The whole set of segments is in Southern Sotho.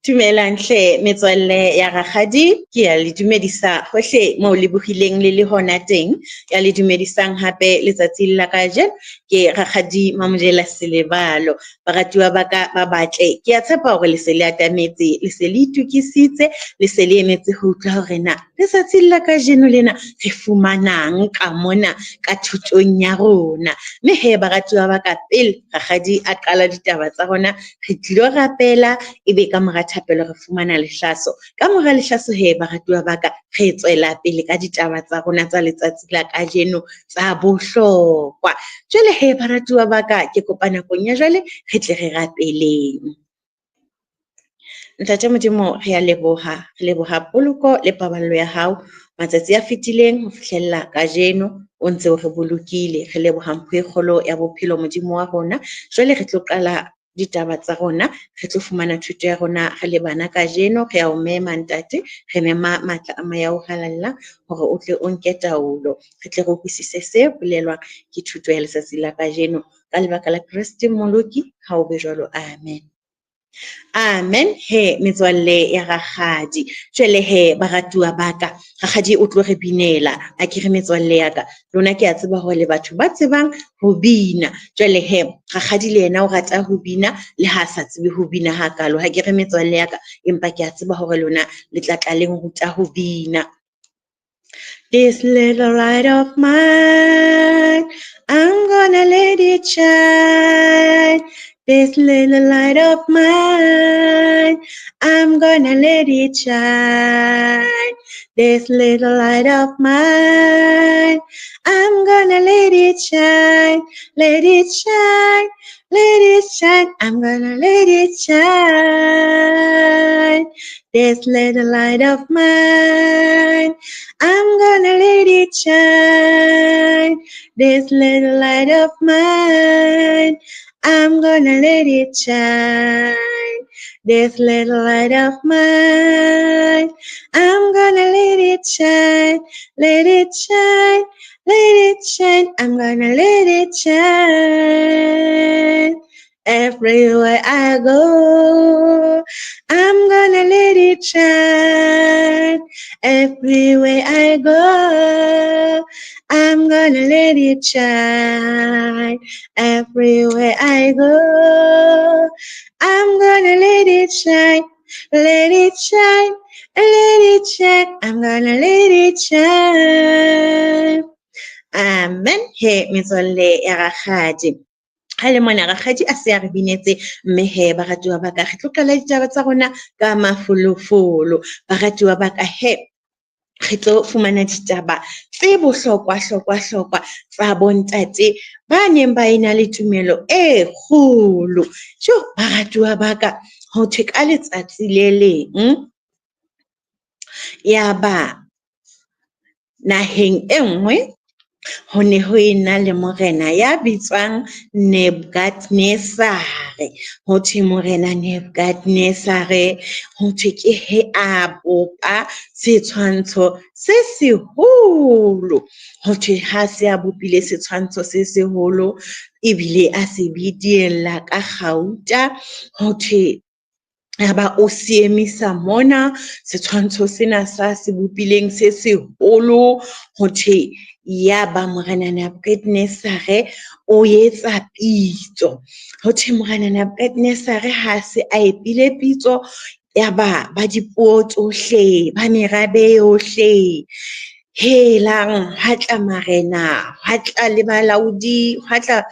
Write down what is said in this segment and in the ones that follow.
Dumelang hle metswalle ya rakgadi, ke ya le dumedisa hohle moo le bohileng le le hona teng. Ya le dumedisang hape letsatsing la kajeno ke rakgadi Mamojela Selebalo. Baratuwa ba ka ba batle, ke a tshepa hore le se le atametse, le se le itukisitse, le se le emetse ho utlwa hore na letsatsing la kajeno lena re fumanang ka mona ka thutong ya rona. Mme hee baratuwa ba ka pele rakgadi a qala ditaba tsa rona, re tlilo rapela ebe ka mora thapelo re fumana lehlaso. Ka mora lehlaso hee baratuwa ba ka, re tswela pele ka ditaba tsa rona tsa letsatsi la kajeno tsa bohlokwa. Jwale hee baratuwa ba ka, ke kopa nakong ya jwale re tle re rapeleng. Ntate Modimo, re a leboha, re leboha poloko le paballo ya hao matsatsi a fetileng ho fihlella kajeno o ntse o re bolokile. Re leboha mpho e kgolo ya bophelo Modimo wa rona. Jwale re tlo qala ditaba tsa rona, re tlo fumana thuto ya rona re le bana kajeno. Re a o mema ntate, re mema matla a moya o halalelang hore o tle o nke taolo. Re tle re utlwisise se bolelwang ke thuto ya letsatsi la kajeno. Ka lebaka la Kreste Mmoloki, ha o be jwalo. Amen. Amen he metswalle ya rakgadi. Jwale he baratuwa ba ka, rakgadi o tlo re binela. Akere metswalle ya ka, lona ke a tseba hore le batho ba tsebang ho bina. Jwale he rakgadi le yena o rata ho bina le ha sa tsebe ho bina hakalo. Hakere metswalle ya ka, empa ke a tseba hore lona le tla tla le nruta ho bina. This little light of mine, I'm gonna let it shine. This little light of mine, I'm gonna let it shine. This little light of mine, I'm gonna let it shine. Let it shine, let it shine. I'm gonna let it shine. This little light of mine, I'm gonna let it shine. This little light of mine, I'm gonna let it shine. This little light of mine, I'm gonna let it shine. Let it shine, let it shine. I'm gonna let it shine. Everywhere I go, I'm gonna let it shine. Everywhere I go, I'm gonna let it shine. Everywhere I go, I'm gonna let it shine. Let it shine, let it shine. I'm gonna let it shine. Amen. He metswalle ya rakgadi. Ha le mona rakgadi a se a re binetse, mme he baratuwa ba ka, re tlo qala ditaba tsa rona ka mafolofolo. Baratuwa ba ka he, re tlo fumana ditaba tse bohlokwa hlokwa hlokwa tsa bontate ba neng ba ena le tumelo e kgolo. Tjo baratuwa ba ka, ho thwe ka letsatsi le leng ya ba naheng e nngwe ho ne ho ena le morena ya bitswang Nebukadnezare. Ho thwe morena Nebukadnezare, ho thwe ke he a bopa setshwantsho se seholo. Ho thwe ha se a bopile setshwantsho se seholo ebile a se bitiella ka kgauta. Ho thwe ya ba o se emisa mona setshwantsho sena sa se bopileng se seholo. Ho thwe ya ba morena Nebukadnezare o etsa pitso. Ho thwe morena Nebukadnezare ha se a epile pitso, ya ba ba dipuo tsohle, ba merabe yohle. Helang, hwa tla marena, hwa tla le balaodi, hwa tla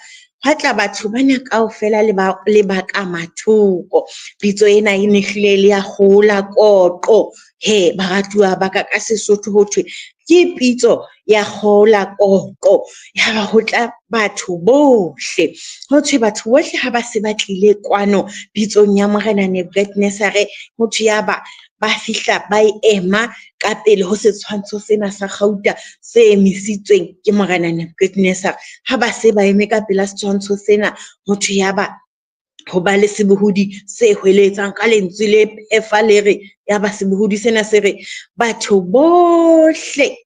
batho bana kaofela le ba le ba ka mathoko. Pitso ena e ne hlile le ya kgola koqo. He baratuwa ba ka, ka Sesotho ho thwe ke pitso ya kgola koqo. Ya ba ho tla batho bohle. Ho thwe batho bohle ha ba se ba tlile kwano pitsong ya morena Nebukadnezare, ho thwe ya ba ba fihla ba ema ka pele ho setshwantsho sena sa kgauta se emisitsweng ke morena Nebukadnezare. Ha ba se ba eme ka pela setshwantsho sena, ho thwe ya ba ho ba le sebohodi se hweletsang ka lentswe le phefa le re, ya ba sebohodi sena se re, batho bohle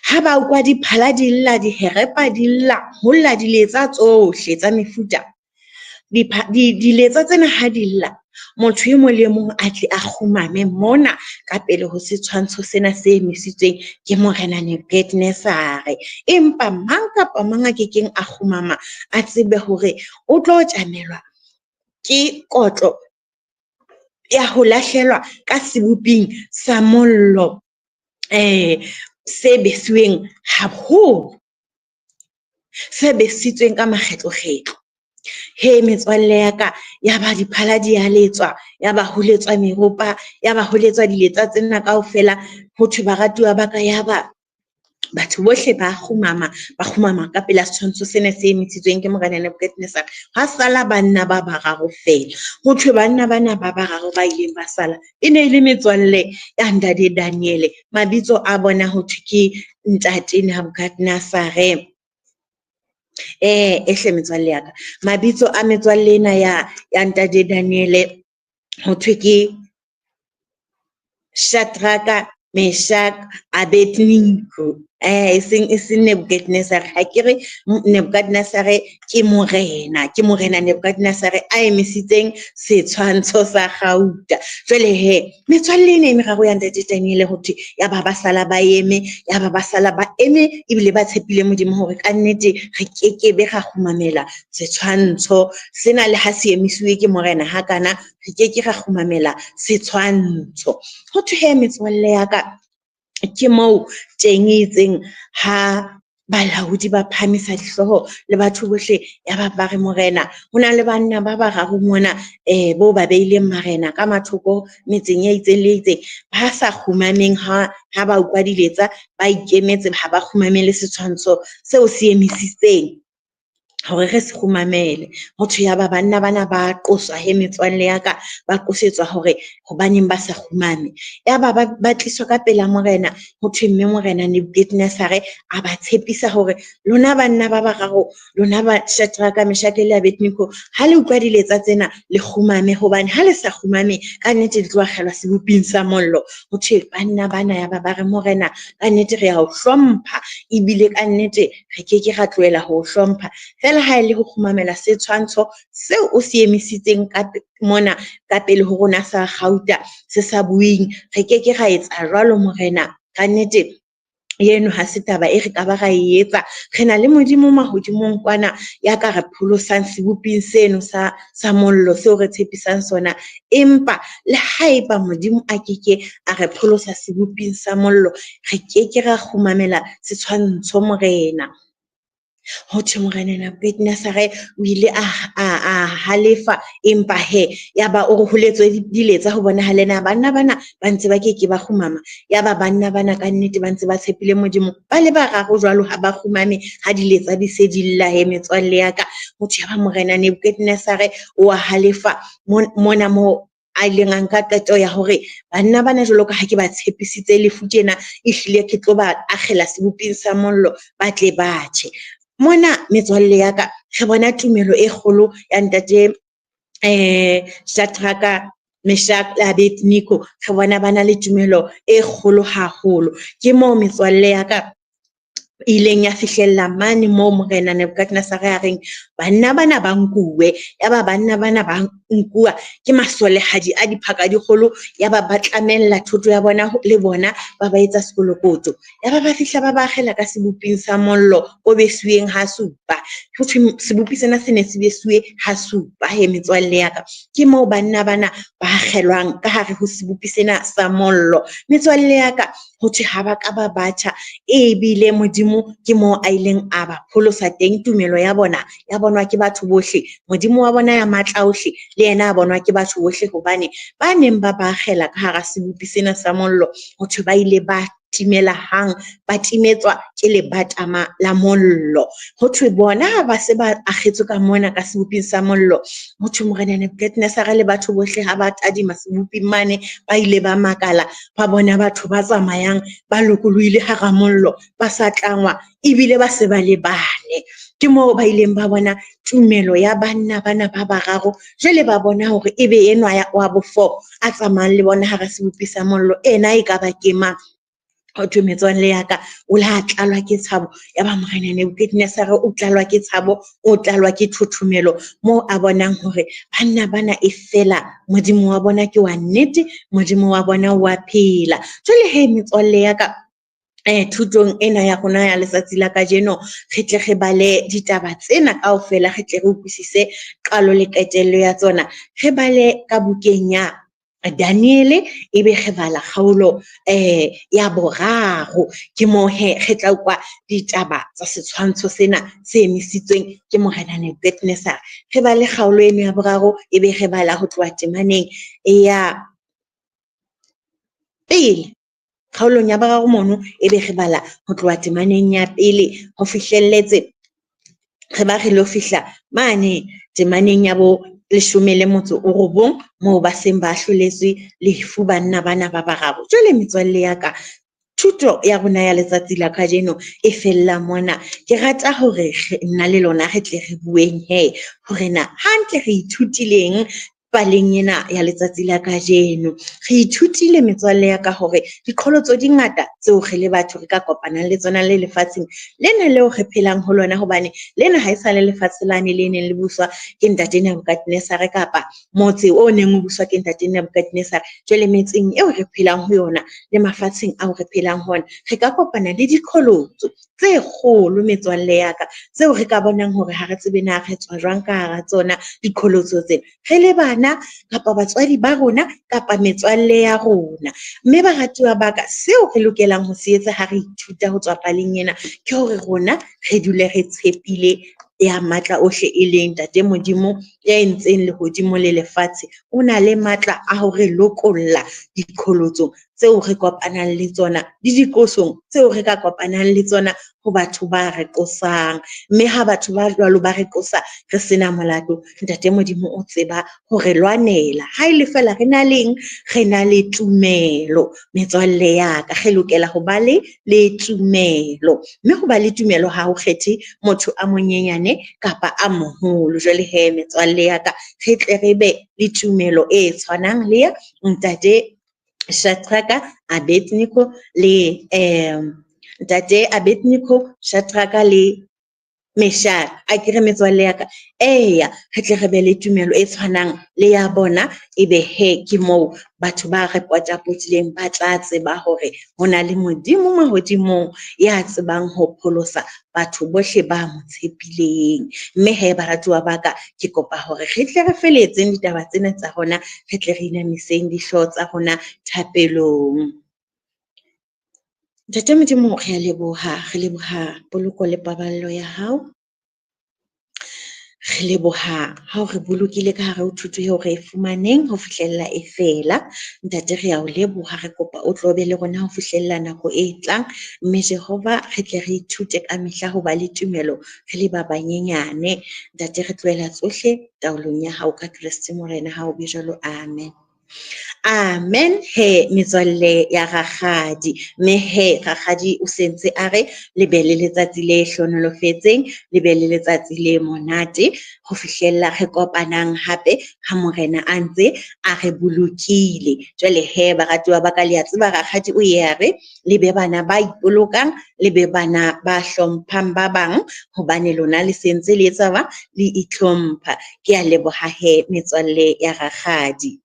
ha ba ukwa diphala di lla, diherepa di lla, ho lla diletsa tsohle tsa mefuta. Diletsa tsena ha di lla, Motho e mong le e mong a tle a kgumame mona ka pele ho setshwantsho sena se emisitsweng ke Morena Nebukadnezare. Empa mang kapa mang a kekeng a kgumama a tsebe hore o tlo tjamelwa ke kotlo ya ho lahlelwa ka seboping sa mollo se besiweng haholo, se besitsweng ka makgetlokgetlo. He metswalle ya ka, ya ba diphala di a letswa, ya ba ho letswa meropa, ya ba ho letswa diletsa tsena kaofela. Ho thwe baratuwa ba ka, ya ba batho bohle ba kgumama, ba kgumama ka pela setshwantsho sena se emisitsweng ke Morena Nebukadnezare. Hwa sala banna ba bararo feela. Ho thwe banna bana ba bararo ba ileng ba sala e ne e le metswalle ya ntate Daniele. Mabitso a bona ho thwe ke ntate Nebukadnezare. Ehle metswalle ya ka, mabitso a metswalle ena ya ntate Daniele ho thwe ke Shadraka, Meshak, Abednego. Eseng Nebukadnezare. Ha ke re Nebukadnezare ke morena, ke morena Nebukadnezare a emisitseng setshwantsho sa kgauta. Jwale he, metswalle ena e meraro ya ntate Daniele ho thwe ya ba ba sala ba eme, ya ba ba sala ba eme ebile ba tshepile Modimo hore kannete re kekebe ra kgumamela setshwantsho sena le ha se emisiwe ke morena hakana, re keke ra kgumamela setshwantsho. Ho thwe he metswalle ya ka, ke moo teng e itseng ha balaodi ba phahamisa dihlooho le batho bohle, ya ba ba re morena, ho na le banna ba bararo mona bo ba beileng marena ka mathoko metseng e itseng le e itseng, ba sa kgumameng ha ba utlwa diletsa, ba ikemetse ha ba kgumamele setshwantsho seo se emisitseng hore re se kgumamele. Ho thwe ya ba banna bana ba qoswa he metswalle ya ka, ba qosetswa hore hobaneng ba sa kgumame. Ya ba ba tliswa ka pela morena, ho thwe mme morena Nebukadnezare a ba tshepisa hore lona banna ba bararo, lona ba Shadraka, Meshake le Abednego, ha le utlwa diletsa tsena le kgumame, hobane ha le sa kgumame ka nnete le tlo akgelwa seboping sa mollo. Ho thwe banna bana ya ba ba re morena, ka nnete re a o hlompha ebile ka nnete re keke ra tlohela ho o hlompha. Feela ha e le ho kgumamela setshwantsho seo o se emisitseng ka mona ka pele ho rona sa kgauta se sa bueng, re keke ra etsa jwalo morena. Ka nnete eno ha se taba e re ka ba ra e etsa. Re na le Modimo mahodimong kwana ya ka re pholosang seboping seno sa mollo seo re tshepisang sona. Empa le haeba Modimo a keke a re pholosa seboping sa mollo, re keke ra kgumamela setshwantsho morena. Ho thwe morena Nebukadnezare o ile a halefa, empa he ya ba o re ho letswe diletsa ho bonahale na banna bana ba ntse ba keke ba kgumama. Ya ba banna bana ka nnete ba ntse ba tshepile Modimo, ba le bararo jwalo ha ba kgumame ha diletsa di se di lla he metswalle ya ka. Ho thwe ya ba morena Nebukadnezare o a halefa mona moo a ileng a nka qeto ya hore banna bana jwalo ka ha ke ba tshepisitse lefu tjena, ehlile ke tlo ba akgela seboping sa mollo ba tle ba tjhe. Mona metswalle ya ka re bona tumelo e kgolo ya ntate Shadraka, Meshak le Abednego. Re bona ba na le tumelo e kgolo haholo. Ke moo metswalle ya ka ileng ya fihlella mane moo morena Nebukadnezare a reng banna bana ba nkuwe. Ya ba banna bana ba nkuwa ke masolehadi a diphaka di kgolo, ya ba ba tlamella thoto ya bona le bona ba ba etsa sekolokoto. Ya ba ba fihla ba ba akgela ka seboping sa mollo o besiweng ha supa. Ho thwe sebopi sena se ne se besuwe ha supa he metswalle ya ka. Ke moo banna bana ba akgelwang ka hare ho sebopi sena sa mollo. Metswalle ya ka, ho thwe ha ba ka ba batjha, ebile Modimo ke moo a ileng a ba pholosa teng. Tumelo ya bona ya bonwa ke batho bohle, Modimo wa bona ya matla ohle le yena a bonwa ke batho bohle, hobane ba neng ba ba akgela ka hara sebopi sena sa mollo, ho thwe ba ile ba timela hang, ba timetswa ke lebatama la mollo. Ho thwe bona ha ba se ba akgetswe ka mona ka seboping sa mollo, ho thwe morena Nebukadnezare le batho bohle ha ba tadima seboping mane, ba ile ba makala, ba bona batho ba tsamayang ba lokolohile hara mollo, ba sa tlangwa ebile ba se ba le bane. Ke moo ba ileng ba bona tumelo ya banna bana ba bararo. Jwale ba bona hore ebe enwa wa bo-four a tsamayang le bona hara sebopi sa mollo, ena e ka ba ke mang? Ho thwe metswalle ya ka, o la tlalwa ke tshabo. Yaba Morena Nebukadnezare o tlalwa ke tshabo, o tlalwa ke thothomelo moo a bonang hore banna bana e fela Modimo wa bona ke wa nnete, Modimo wa bona wa phela. Jwale hee metswalle ya ka, thutong ena ya rona ya letsatsi la kajeno, re tle re bale ditaba tsena kaofela, re tle re utlwisise qalo le qetello ya tsona. Re bale ka bukeng ya Daniele, ebe re bala kgaolo ya boraro. Ke moo hee re tla utlwa ditaba tsa setshwantsho sena se emisitsweng ke Morena Nebukadnezare. Re bale kgaolo eno ya boraro, ebe re bala ho tloha temaneng ya pele. Kgaolong ya boraro mono, ebe re bala ho tloha temaneng ya pele ho fihlelletse re ba re lo fihla mane temaneng ya bo 19 moo ba seng ba ahloletswe lefu banna bana ba bararo. Jwale metswalle ya ka, thuto ya rona ya letsatsi la kajeno e fella mona. Ke rata hore nna le lona re tle re bueng hee hore na hantle re ithutileng paleng ena ya letsatsi la kajeno. Re ithutile metswalle ya ka hore diqholotso di ngata tseo re le batho re ka kopanang le tsona le lefatsheng lena leo re phelang ho lona, hobane lena ha e sa le lefatshe lane le neng le buswa ke Ntate Nebukadnezare kapa motse o neng o buswa ke Ntate Nebukadnezare. Jwale metseng eo re phelang ho yona le mafatsheng ao re phelang ho ona, re ka kopana le diqholotso tse kgolo metswalle ya ka, tseo re ka bonang hore ha re tsebe na re tswa jwang ka hara tsona diqholotso tsena. Re le bana kapa batswadi ba rona kapa metswalle ya rona. Mme baratuwa ba ka, seo re lokelang ho se etsa ha re ithuta ho tswa paleng ena ke hore rona re dule re tshepile ya matla ohle, e leng Ntate Modimo ya entseng lehodimo le lefatshe. O na le matla a ho re lokolla diqholotsong tseo re kopanang le tsona le diqosong tseo re ka kopanang le tsona ho batho ba re qosang. Mme ha batho ba jwalo ba re qosa re sena molato, Ntate Modimo o tseba ho re lwanela. Ha e le feela re na leng, re na le tumelo metswalle ya ka. Re lokela ho ba le tumelo. Mme ho ba le tumelo ha ho kgethe motho a monyenyane kapa a moholo. Jwale hee metswalle ya ka, re tle re be le tumelo e tshwanang le ya Ntate Shadraka, Abednego le Ntate Abednego, Shadraka le Meshaka. Akere metswalle ya ka, eya re tle re be le tumelo e tshwanang le ya bona, ebe hee ke moo batho ba re potapotileng ba tla tseba hore ho na le Modimo mahodimong ya tsebang ho pholosa batho bohle ba mo tshepileng. Mme hee baratuwa ba ka, ke kopa hore re tle re feletseng ditaba tsena tsa rona, re tle re inamiseng dihlooho tsa rona thapelong. Ntate Modimo, re a leboha, re leboha poloko le paballo ya hao. Re leboha ha o re bolokile ka hare ho thuto eo re e fumaneng ho fihlella e fela. Ntate, re a o leboha, re kopa o tlo be le rona ho fihlella nako e tlang. Mme Jehova, re tle re ithute ka mehla ho ba le tumelo re le ba banyenyane. Ntate, re tlohela tsohle taolong ya hao ka Kreste Morena, ha o be jwalo. Amen. Amen he metswalle ya rakgadi. Mme he rakgadi o sentse a re le be le letsatsi le hlohonolofetseng, le be le letsatsi le monate ho fihlella re kopanang hape ha Morena a ntse a re bolokile. Jwale he baratuwa ba ka, le a tseba rakgadi o ye a re le be bana ba ipolokang, le be bana ba hlomphang ba bang, hobane lona le sentse le etsa ba le itlhompha. Ke a leboha he metswalle ya rakgadi.